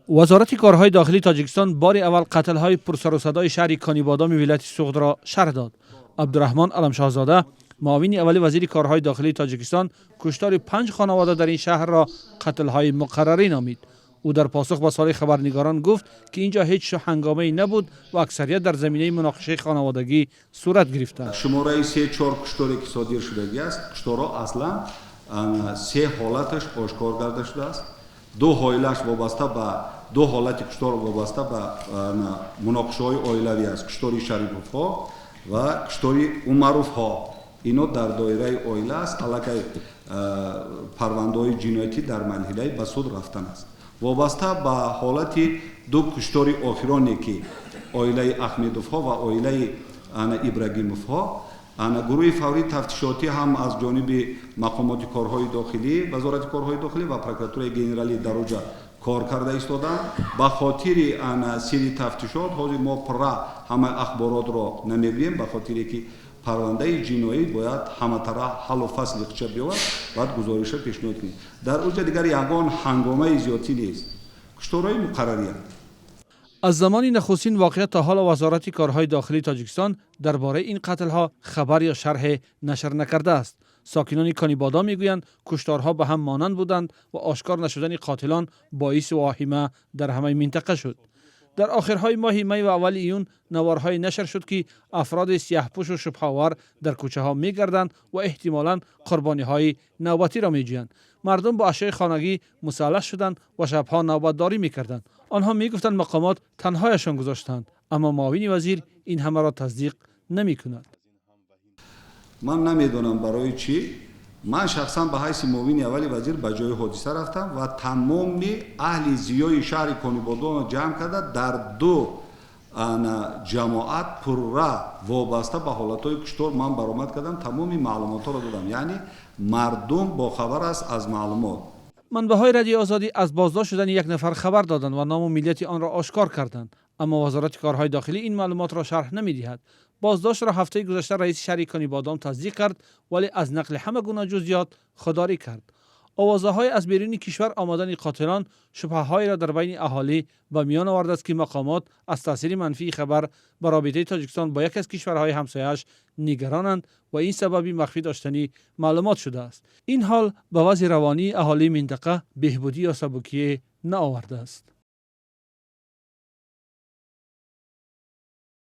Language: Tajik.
Вазорати корҳои дохилии Тоҷикистон бори аввал қатлҳои пурсарусадои шаҳри Конибодоми вилояти Суғдро шарҳ дод. Абдураҳмон Аламшоҳзода, муовини аввали вазири корҳои дохилии Тоҷикистон, куштори панҷ хонавода дар ин шаҳрро қатлҳои муқаррарӣ номид. Ӯ дар посух ба суоли хабарнигорон гуфт, ки ин ҷо ҳеҷ ҳангомае набуд ва аксарият дар заминаи муноқишаи хонаводагӣ сурат гирифтанд. Шумораи се чор кушторе, ки содир шудагӣ аст, кушторҳо аслан се ҳолаташ ошкор карда шудааст. Ду ҳоилаш вобаста ба ду ҳолати куштор вобаста ба муноқишаҳои оилавӣ аст: куштори Шариповҳо ва куштори Умаровҳо. Ино дар доираи оила аст. Аллакай парвандаҳои ҷиноятӣ дар марҳилаи ба суд рафтан аст. Вобаста ба ҳолати ду куштори охироне, ки оилаи Ахмедовҳо ва оилаи ана Ибрагимовҳо, ана гурӯҳи фаврии тафтишотӣ ҳам аз ҷониби мақомоти корҳои дохилӣ, Вазорати корҳои дохилӣ ва Прокуратураи генералӣ дар оҷа кор карда истоданд. Ба хотири ана сирри тафтишот ҳозир мо пурра ҳамаи ахборотро намегӯем, ба хотире ки парвандаи ҷиноӣ бояд ҳаматара ҳаллу фасли худша биёвад, баъд гузориша пешниҳод кунем. Дар оҷа дигар ягон ҳангомаи зиёдтӣ нест, кушторҳои муқаррариянд. Аз замони нахустин воқеа то ҳоло Вазорати корҳои дохилии Тоҷикистон дар бораи ин қатлҳо хабар ё шарҳе нашр накардааст. Сокинони Конибодом мегӯянд, кушторҳо ба ҳам монанд буданд ва ошкор нашудани қотилон боиси воҳима дар ҳамаи минтақа шуд. Дар охирҳои моҳи май ва аввали июн наворҳое нашр шуд, ки афроди сияҳпӯшу шубҳаовар дар кӯчаҳо мегарданд ва эҳтимолан қурбониҳои навбатиро меҷӯянд. Мардум бо ашёи хонагӣ мусаллаҳ шуданд ва шабҳо навбатдорӣ мекарданд. Онҳо мегуфтанд, мақомот танҳояшон гузоштанд, аммо муовини вазир ин ҳамаро тасдиқ намекунад. Ман намедонам барои чӣ. Ман шахсан ба ҳайси муовини аввали вазир ба ҷои ҳодиса рафтам ва тамоми аҳли зиёи шаҳри Конибодонро ҷамъ карда, дар ду ана ҷамоат пурра вобаста ба ҳолатҳои куштор ман баромад кардам, тамоми маълумотҳоро додам, яъне мардум бохабар аст аз маълумот. Манбаъҳои Радиои Озодӣ аз боздошт шудани як нафар хабар доданд ва ному миллияти онро ошкор карданд, аммо Вазорати корҳои дохилӣ ин маълумотро шарҳ намедиҳад. Боздоштро ҳафтаи гузашта раиси шаҳри Конибодом тасдиқ кард, вале аз нақли ҳама гуна ҷузъиёт худдорӣ кард. Овозаҳои аз беруни кишвар омадани қотилон шубҳаҳоеро дар байни аҳолӣ ба миён овардааст, ки мақомот аз таъсири манфии хабар ба робитаи Тоҷикистон бо яке аз кишварҳои ҳамсояаш нигаронанд ва ин сабаби махфӣ доштани маълумот шудааст. Ин ҳол ба вазъи равонии аҳолии минтақа беҳбудӣ ё сабукие наовардааст.